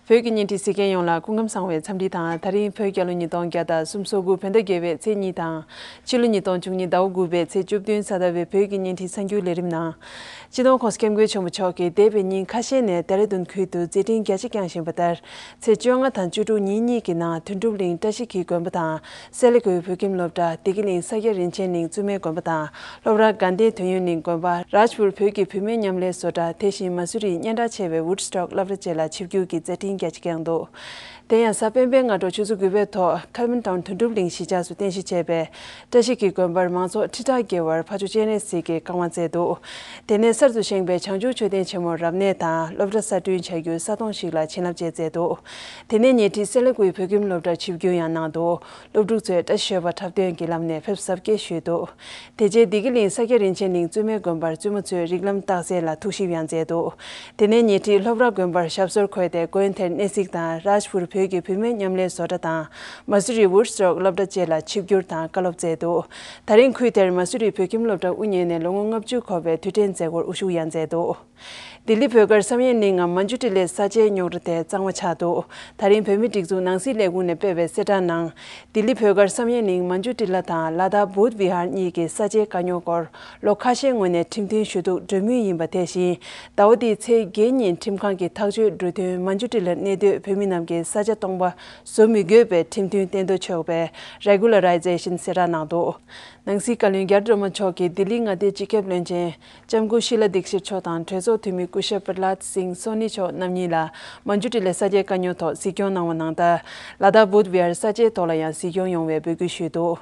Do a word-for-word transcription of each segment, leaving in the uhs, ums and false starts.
བོད་ཀྱི་བརྙན་འཕྲིན་གཟིགས་མཁན་ཡོངས་ལ་སྐུ་ཁམས་བཟང་བའི་འཚམས་འདྲི་དང་། ད་རིང་བོད་རྒྱལ་ལོ་ཉིས་སྟོང་བརྒྱ་དང་སུམ་ཅུ་སོ་དགུ་བོད་ཟླ་བརྒྱད་པའི་ཚེས་གཉིས་དང་། ཕྱི་ལོ་ཉིས་སྟོང་བཅུ་གཉིས་ཟླ་བ་དགུ་པའི་ཚེས་བཅུ་བདུན་གཟའ་ཟླ་བའི་བོད་ཀྱི་བརྙན་འཕྲིན་གསར་འགྱུར་ལས་རིམ་ནང་། སྤྱི་ནོར་༸གོང་ས་༸སྐྱབས་མགོན་ཆེན་པོ་མཆོག་གིས་འདས་པའི་ཉིན་ཁ་ཤས་ནས་ལྡེ་ར་ལྡུན་ཁུལ་དུ་མཛད་འཕྲིན་རྒྱ་ཆེ་བསྐྱངས་བཞིན་པ་ལྟར། ཚེས་བཅོ་ལྔ་དང་བཅུ་དྲུག་ཉིན་གཉིས་ཀྱི་ནང་དོན་གྲུབ་གླིང་བཀྲ་ཤིས་འཁྱིལ་དགོན་པ་དང་། སེ་ལ་ཀུའི་བོད་ཁྱིམ་སློབ་གྲྭ། བདེ་སྐྱིད་གླིང་ས་སྐྱ་རིན་ཆེན་གླིང་བཙུན་མའི་དགོན་པ་དང་། སློབ་གྲྭ་དགའ་ལྡན་དོན་ཡོད་གླིང་དགོན་པ། རཱཇ་པུར་བོད་ཀྱི་བུད་མེད་མཉམ་ལས་བཟོ་གྲྭ། དེ་བཞིན་མ་སུ་རིའི་སྙན་གྲགས་ཆེ་བའི་Woodstock་སློབ་གྲྭ་བཅས་ལ་ཆིབས་བསྒྱུར་གྱིས་མཛད་འཕྲིན་རྒྱ་ཆེ་བསྐྱངས་འདུག་དེ་ཡང་གཟའ་སྤེན་པའི་སྔ་དྲོ་ཆུ་ཚོད་དགུ་པའི་ཐོག་Kelvintown་དོན་གྲུབ་གླིང་གཞིས་ཆགས་སུ་རྟེན་གཞི་བྱས་པའི་བཀྲ་ཤིས་འཁྱིལ་དགོན་པར་མང་ཚོགས་ཁྲི་ཕྲག་བརྒལ་བར་ཕ་ཇོ་སྤྱན་རས་གཟིགས་ཀྱི་བཀའ་དབང་སྩལ་འདུག་དེ་ནས་གསར་དུ་བཞེངས་པའི་བྱང་ཆུབ་མཆོད་རྟེན་ཆེན་མོར་རབ་གནས་དང་སློབ་གྲྭ་གསར་སྐྲུན་བྱ་རྒྱུའི་ས་དོང་ཞིག་ལ་བྱིན་རླབས་བཅས་མཛད་འདུག་དེ་ནས་ཉེ་འཁྲིས་སེ་ལ་ཀུའི་བོད་ཁྱིམ་སློབ་གྲྭར་ཆིབས་བསྒྱུར་ཡང་གནང་འདུག་སློབ་ཕྲུག་ཚོས་བཀྲ་ཤིས་ཞོལ་པ་འཁྲབ་སྟོན་གྱི་ལམ་ནས་ཕེབས་གཟབ་རྒྱས་ཞུས་འདུག་དེ་རྗེས་བདེ་སྐྱིད་གླིང་ས་སྐྱ་རིན་ཆེན་གླིང་བཙུན་མའི་དགོན་པར་བཙུན་མོ་ཚོས་རིགས་ལམ་རྟགས་གསལ་ལ་ཐུགས་ཞིབ་ཡང་མཛད་འདུག་དེ་ནས་ཉེ་འཁྲིས་སློབ་གྲྭ་དགོན་པར་ཞབས་སོར་འཁོད་དེ་དགོན་དེར་གནས་གཟིགས་དང་རཱཇ་པུར་བོད་ཀྱི་བུད་མེད་མཉམ་ལས་བཟོ་གྲྭ་དང་མ་སུ་རི་Woodstock་སློབ་གྲྭ་བཅས་ལ་ཆིབས་བསྒྱུར་དང་བཀའ་སློབ་སྩལ་འདུག་ད་རིང་ཁུལ་དེར་མ་སུ་རི་བོད་ཁྱིམ་སློབ་གྲྭ་དབུ་བརྙེས་ནས་ལོ་ངོ་ལྔ་བཅུ་འཁོར་བའི་དུས་དྲན་མཛད་སྒོར་དབུ་བཞུགས་ཡང་མཛད་འདུག་ལྡི་ལི་བོད་སྒར་བསམ་ཡས་གླིང་ངམ་མན་ཇུ་ཏི་ལའི་ས་ཆའི་རྙོག་དྲ་དེ་གཙང་མ་ཆགས་འདུག་ད་རིང་བོད་མིའི་སྒྲིག་འཛུགས་ནང་སྲིད་ལས་ཁུངས་ནས་སྤེལ་བའི་གསལ་བསྒྲགས་ནང་། ལྡི་ལི་བོད་སྒར་བསམ་ཡས་གླིང་མན་ཇུ་ཏི་ལ་དང་ལ་དྭགས་བུད་བི་ཧར་གཉིས་ཀྱི་ས་ཆའི་དཀའ་རྙོག་སྐོར་ལོ་ཁ་ཤས་སྔོན་ནས་ཁྲིམས་མཐུན་ཞུ་གཏུག་གྲོས་མུས་ཡིན་པ། དེ་བཞིན་ཟླ་བ་འདིའི་ཚེས་བརྒྱད་ཉིན་ཁྲིམས་ཁང་གིས་ཐག་གཅོད་འགྲོ་དོན་མན་ཇུ་ཏི་ལར་གནས་སྡོད་བོད་མི་རྣམས་ཀྱི་ས་ཆ་སྟོང་པ་བཟོ་མི་དགོས་པའི་ཁྲིམས་མཐུན་གཏན་འབེབས་ཆོག་པའི་Regularization་གསལ་བསྒྲགས་གནང་འདུག་ནང་སྲིད་བཀའ་བློན་རྒྱ་རི་སྒྲོལ་མ་མཆོག་གིས་ལྡི་ལིའི་མངའ་སྡེའི་སྤྱི་ཁྱབ་བློན་ཆེན་ལྕམ་སྐུ་ཤི་ལ་དིག་ཤིད་མཆོག་དང་གྲོས་ཚོགས་འཐུས་མི་སྐུ་ཞབས་པྲ་ལཱད་སིང་སོ་ནི་མཆོག་རྣམ་གཉིས་ལ་མན་ཇུ་ཏི་ལའི་ས་ཆའི་དཀའ་རྙོག་ཐོག་གཟིགས་སྐྱོང་གནང་བ་ནང་ལྟར། ལ་དྭགས་བུད་བི་ཧར་ས་ཆའི་ཐོག་ལ་ཡང་གཟིགས་སྐྱོང་ཡོང་བའི་འབོད་སྐུལ་ཞུས་འདུག་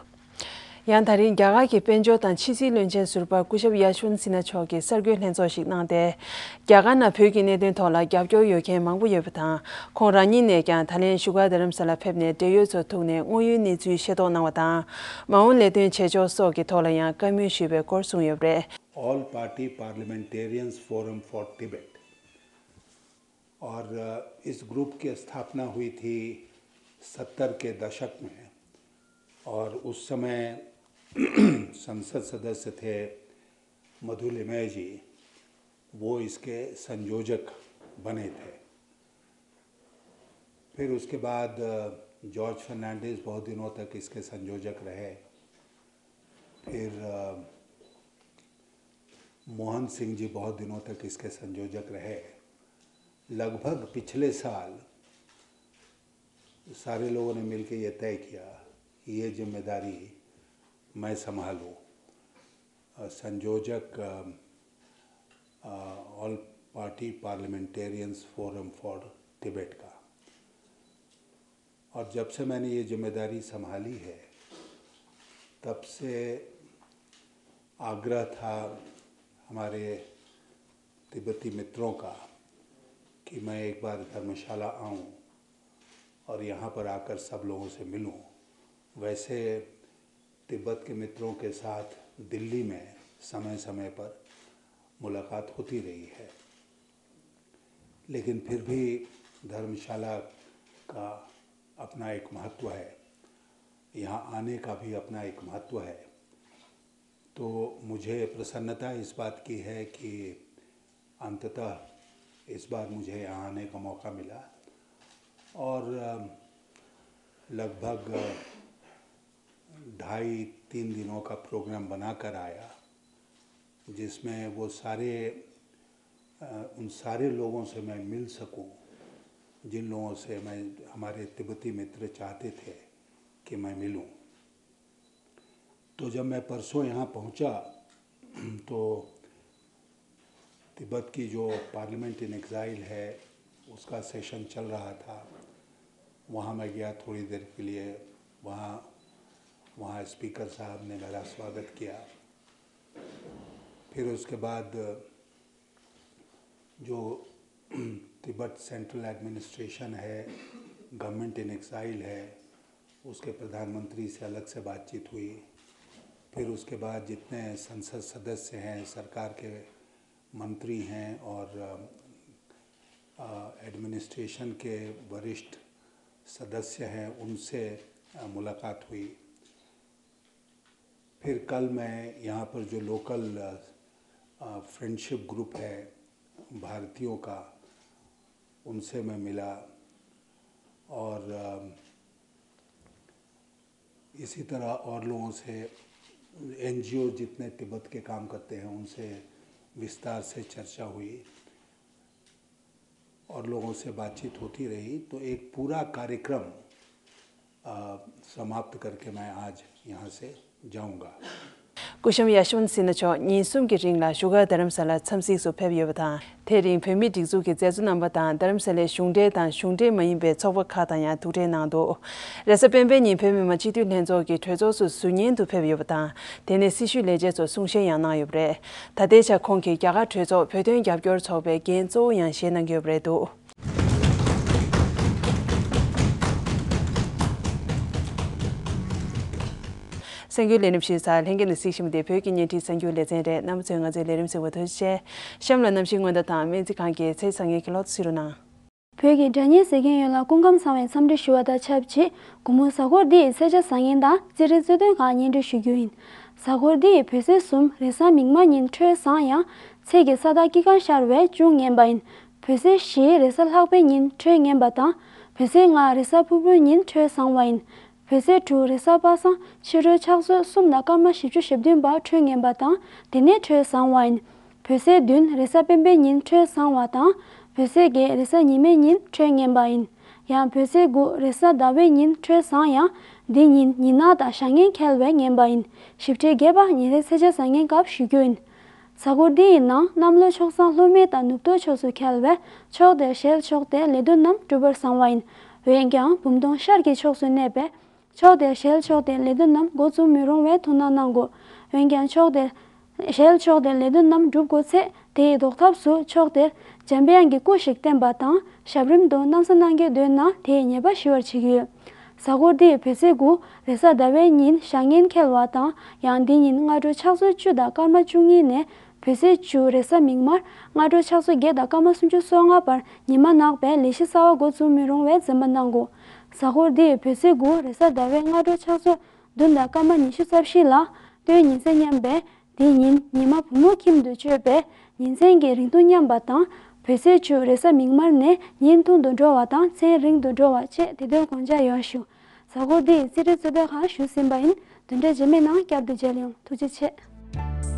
ཡང་ད་རིང་རྒྱ་གར་གྱི་དཔལ་འབྱོར་དང་ཕྱི་སྲིད་བློན་ཆེན་ཟུར་པ་སྐུ་ཞབས་ཡ་ཤུན་སི་ན་མཆོག་གིས་གསར་འགོད་ལྷན་ཚོགས་ཤིག་གནང་སྟེ། རྒྱ་གར་ནང་བོད་ཀྱི་གནད་དོན་ཐོག་ལ་རྒྱབ་སྐྱོར་ཡོད་མཁན་མང་པོ་ཡོད་པ་དང་། ཁོང་རང་ཉིད་ནས་ཀྱང་ད་ལན་བཞུགས་སྒར་རྡ་རམ་ས་ལར་ཕེབས་ནས་འབྲེལ་ཡོད་ཚོར་ཐུག་ནས་དངོས་ཡོད་གནས་ཚུལ་ཤེས་རྟོགས་གནང་བ་དང་། མ་འོངས་ལས་དོན་བྱེད་ཕྱོགས་སོགས་ཀྱི་ཐོག་ལ་ཡང་བཀའ་མོལ་ཞུས་པའི་སྐོར་གསུངས་ཡོད་པ་རེད། All Party Parliamentarians Forum for Tibet। और इस ग्रुप की स्थापना हुई थी सत्तर के दशक में। और उस समय संसद सदस्य थे मधु लिमय जी, वो इसके संयोजक बने थे। फिर उसके बाद जॉर्ज फर्नांडिस बहुत दिनों तक इसके संयोजक रहे। फिर मोहन सिंह जी बहुत दिनों तक इसके संयोजक रहे। लगभग पिछले साल सारे लोगों ने मिलकर यह तय किया कि ये जिम्मेदारी मैं संभालूं, संयोजक all party parliamentarians forum for Tibet का। और जब से मैंने ये जिम्मेदारी संभाली है, तब से आग्रह था हमारे तिब्बती मित्रों का कि मैं एक बार धर्मशाला आऊं और यहाँ पर आकर सब लोगों से मिलूं। वैसे तिब्बत के मित्रों के साथ दिल्ली में समय समय पर मुलाकात होती रही है, लेकिन फिर भी धर्मशाला का अपना एक महत्व है, यहाँ आने का भी अपना एक महत्व है। तो मुझे प्रसन्नता इस बात की है कि अंततः इस बार मुझे यहाँ आने का मौका मिला और लगभग ढाई तीन दिनों का प्रोग्राम बनाकर आया, जिसमें वो सारे उन सारे लोगों से मैं मिल सकूं, जिन लोगों से मैं हमारे तिब्बती मित्र चाहते थे कि मैं मिलूं। तो जब मैं परसों यहाँ पहुँचा तो तिब्बत की जो पार्लियामेंट इन एग्जाइल है, उसका सेशन चल रहा था। वहाँ मैं गया थोड़ी देर के लिए। वहाँ वहाँ स्पीकर साहब ने मेरा स्वागत किया। फिर उसके बाद जो तिब्बत सेंट्रल एडमिनिस्ट्रेशन है, गवर्नमेंट इन एग्जाइल है, उसके प्रधानमंत्री से अलग से बातचीत हुई। फिर उसके बाद जितने संसद सदस्य हैं, सरकार के मंत्री हैं और एडमिनिस्ट्रेशन के वरिष्ठ सदस्य हैं, उनसे मुलाकात हुई। फिर कल मैं यहाँ पर जो लोकल फ्रेंडशिप ग्रुप है भारतीयों का, उनसे मैं मिला। और अ, इसी तरह और लोगों से, एनजीओ जितने तिब्बत के काम करते हैं, उनसे विस्तार से चर्चा हुई और लोगों से बातचीत होती रही। तो एक पूरा कार्यक्रम अ, समाप्त करके मैं आज यहाँ से जाऊँगा। སྐུ་ཞབས་ཡ་ཤ་ཝན་སི་ན་མཆོག་ཉིན་གསུམ་གྱི་རིང་ལ་བཞུགས་སྒར་རྡ་རམ་ས་ལར་འཚམས་གཟིགས་སུ་ཕེབས་ཡོད་པ་དང་། དེ་རིང་བོད་མིའི་སྒྲིག་འཛུགས་ཀྱི་མཛད་གཙོ་རྣམ་པ་དང་རྡ་རམ་ས་ལའི་གཞུང་འབྲེལ་དང་གཞུང་འབྲེལ་མ་ཡིན་པའི་ཚོགས་པ་ཁག་དང་ཡང་ཐུག་འཕྲད་གནང་འདུག་རེས་གཟའ་སྤེན་པའི་ཉིན་བོད་མི་མང་སྤྱི་འཐུས་ལྷན་ཚོགས་ཀྱི་གྲོས་ཚོགས་སུ་ཟུར་ཉན་དུ་ཕེབས་ཡོད་པ་དང་། དེ་ནས་སྲི་ཞུའི་ལས་བྱེད་ཚོ་གསུང་བཤད་ཡང་གནང་ཡོད་པ་རེད། ད་ལྟའི་ཆར་ཁོང་གིས་རྒྱ་གར་གྲོས་ཚོགས་བོད་དོན་རྒྱབ་སྐྱོར་ཚོགས་པའི་འགན་གཙོ་བོ་ཡང་བཞེས་གནང་གི་ཡོད་པ་རེད་འདུག་གསར་འགྱུར་ལས་རིམ་ཞུས་ཚར། ལྷན་རྒྱས་ནས་གཟིགས་བཞིན་པ་དེ་བོད་ཀྱི་བརྙན་འཕྲིན་གསར་འགྱུར་ལེ་ཚན་རེད། རྣམ་པ་ཚོས་ང་ཚོའི་ལས་རིམ་གཟིགས་པར་ཐུགས་རྗེ་ཆེ། གཤམ་ལ་གནམ་གཤིས་སྔོན་བརྡ་དང་སྨན་རྩིས་ཁང་གི་ཚེས་བཟང་ངན་གྱི་གློག་བརྙན་གཟིགས་རོགས་གནང་། བོད་ཀྱི་སྒྲ་སྙན་གཟིགས་མཁན་ཡོངས་ལ་སྐུ་ཁམས་བཟང་བའི་འཚམས་འདྲི་ཞུ་བ་དང་ཆབས་ཅིག་དགོང་མོ་གཟའ་འཁོར་འདི་ཡི་ཚེས་ཆ་བཟང་ངན་དང་རྩིས་རིག་རྩོད་དོན་ཁག་སྙན་སྒྲོན་ཞུ་རྒྱུ་ཡིན། གཟའ་འཁོར་འདི་ཡི་བོད་ཚེས་གསུམ་རེས་གཟའ་མིག་དམར་ཉིན་འཕྲོད་བཟང་ཡང་། ཚེས་ཀྱི་ས་བདག་དཀྱིལ་ཁར་ཤར་བས་ཅུང་ངན་པ་ཡིན། བོད་ཚེས་བཞི་རེས་གཟའ་ལྷག་པའི་ཉིན་འཕྲོད་ངན་པ་དང་། བོད་ཚེས་ལྔ་རེས་གཟའ་ཕུར་བུའི་ཉིན་འཕྲོད་བཟང་བ་ཡིན། བོད་ཚེས་དྲུག་རེས་གཟའ་པ་སངས་ཕྱི་དྲོའི་ཕྱག་ཚོད་གསུམ་དང་སྐར་མ་བཞི་བཅུ་ཞེ་བདུན་པར་འཕྲོད་ངན་པ་དང་དེ་ནས་འཕྲོད་བཟང་བ་ཡིན། བོད་ཚེས་བདུན་རེས་གཟའ་སྤེན་པའི་ཉིན་འཕྲོད་བཟང་བ་དང་། བོད་ཚེས་བརྒྱད་རེས་གཟའ་ཉི་མའི་ཉིན་འཕྲོད་ངན་པ་ཡིན། ཡང་བོད་ཚེས་དགུ་རེས་གཟའ་ཟླ་བའི་ཉིན་འཕྲོད་བཟང་ཡང་། འདི་ཉིན་ཉི་ནག་དང་ཞག་ངན་འཁེལ་བས་ངན་པ་ཡིན། ཞིབ་ཕྲའི་རྒྱས་པ་ཉིན་རེའི་ཚེས་ཆ་བཟང་ངན་སྐབས་ཞུ་རྒྱུ་ཡིན། གཟའ་འཁོར་འདི་ཡི་ནང་གནམ་ལོ་ཕྱོགས་བཟང་ལྷོ་སྨད་དང་ནུབ་ཏོག་ཕྱོགས་སུ་འཁེལ་བས་ཕྱོགས་དེར་ཞལ་ཕྱོགས་ཏེ་ལས་དོན་རྣམས་འགྲུབ་པར་བཟང་བ་ཡིན། འོན་ཀྱང་འབུམ་སྟོང་ཤར་གྱི་ཕྱོགས་སུ་གནས་པས། ཕྱོགས་དེར་ཞལ་ཕྱོགས་ཏེ་ལས་དོན་རྣམས་འགོ་འཛུགས་མི་རུང་བའི་ཐུགས་སྣང་གནང་དགོས། འོན་ཀྱང་ཕྱོགས་དེར་ཞལ་ཕྱོགས་ཏེ་ལས་དོན་རྣམས་འགྲུབ་དགོས་ཚེ་དེའི་ཟློག་ཐབས་སུ་ཕྱོགས་དེར་འཇམ་དཔལ་དབྱངས་ཀྱི་སྐུ་ཞིག་བསྟན་པ་དང་ཞབས་རིམ་དུ་སྣང་གསལ་གནང་གི་འདོད་ན་དེའི་ཉེས་པ་ཞི་བར་བྱེད་ཀྱི་ཡོད། གཟའ་འཁོར་འདིའི་བོད་ཚེས་དགུ་རེས་གཟའ་ཟླ་བའི་ཉིན་ཞག་ངན་འཁེལ་བ་དང་ཡང་འདི་ཉིན་སྔ་དྲོ་ཕྱག་ཚོད་བཅུ་དང་སྐར་མ་བཅུ་གཉིས་ནས་བོད་ཚེས་བཅུ་རེས་གཟའ་མིག་དམར་སྔ་དྲོ་ཕྱག་ཚོད་བརྒྱད་དང་སྐར་མ་སུམ་ཅུ་སོ་ལྔ་བར་ཉི་མ་ནག་པས་ལས་གཞི་གསར་བ་འགོ་འཛུགས་མི་རུང་བའི་འཛེམ་པ་གནང་དགོས། གཟའ་འཁོར་འདིའི་བོད་ཚེས་དགུ་རེས་གཟའ་ཟླ་བའི་སྔ་དྲོ་ཕྱག་ཚོད་བདུན་དང་སྐར་མ་ཉི་ཤུ་རྩ་བཞི་ལ་སྟོན་ཉི་མཚན་མཉམ་པས་འདི་ཉིན་ཉི་མ་བུ་མོ་ཁྱིམ་དུ་བསྐྱོད་པས་ཉིན་མཚན་གྱི་རིང་ཐུང་མཉམ་པ་དང་བོད་ཚེས་བཅུ་རེས་གཟའ་མིག་དམར་ནས་ཉིན་ཐུང་དུ་འགྲོ་བ་དང་མཚན་རིང་དུ་འགྲོ་བ་བཅས་དེ་དོན་དགོངས་འཇགས་ཡོད་ཞུ། གཟའ་འཁོར་འདིའི་རྩིས་རིག་རྩོད་དོན་ཁག་ཞུས་ཟིན་པ་ཡིན། བདུན་ཕྲག་རྗེས་མའི་ནང་བསྐྱར་དུ་མཇལ་ཡོང་། ཐུགས་རྗེ་ཆེ།